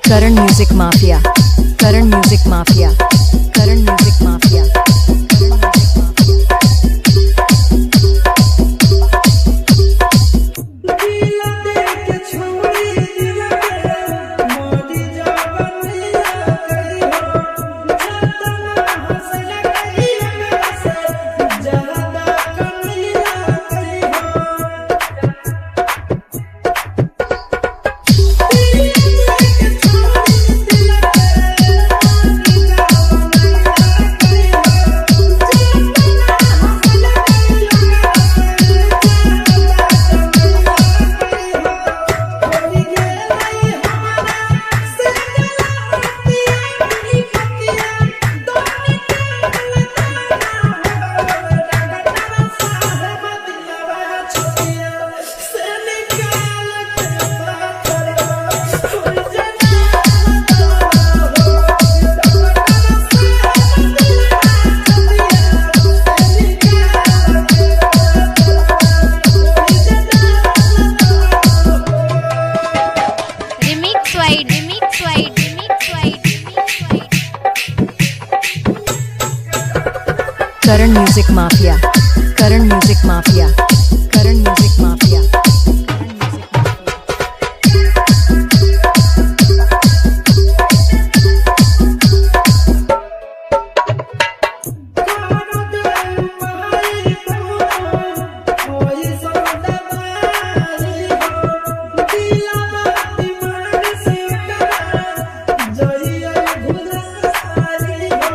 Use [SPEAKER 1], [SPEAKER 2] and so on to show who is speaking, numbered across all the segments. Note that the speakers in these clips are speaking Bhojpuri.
[SPEAKER 1] Karan music mafia, Karan music mafia, Karan music mafia, Karan music mafia.
[SPEAKER 2] दिल देख छोड़ी दिल के मोरी जवनिया करी हो जतना हंसल करी हमरा से ज्यादा कमिया करी हो दिल देख छोड़ी दिल के मोरी जवनिया करी हो जतना हंसल करी हमरा से ज्यादा कमिया करी हो होई गेलै हमरा से गलतिया की पतिया दोनी तेल ताना हो डॉक्टर साहब दिलवा छतिया से निकाल के पाथरवा होई जना हो डॉक्टर साहब दिलवा छतिया से निकाल के पाथरवा होई जना
[SPEAKER 3] Remix wide, remix wide, remix wide, remix wide.
[SPEAKER 1] Karan music mafia, Karan music mafia, Karan music mafia, Karan music mafia.
[SPEAKER 2] करो दे माई कोई सौदाबारी हो दिलवा दिमाग से करा जइया भुलारी हो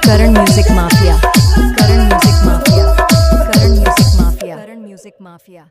[SPEAKER 1] Karan music mafia, Karan music mafia, Karan music mafia, Karan music mafia.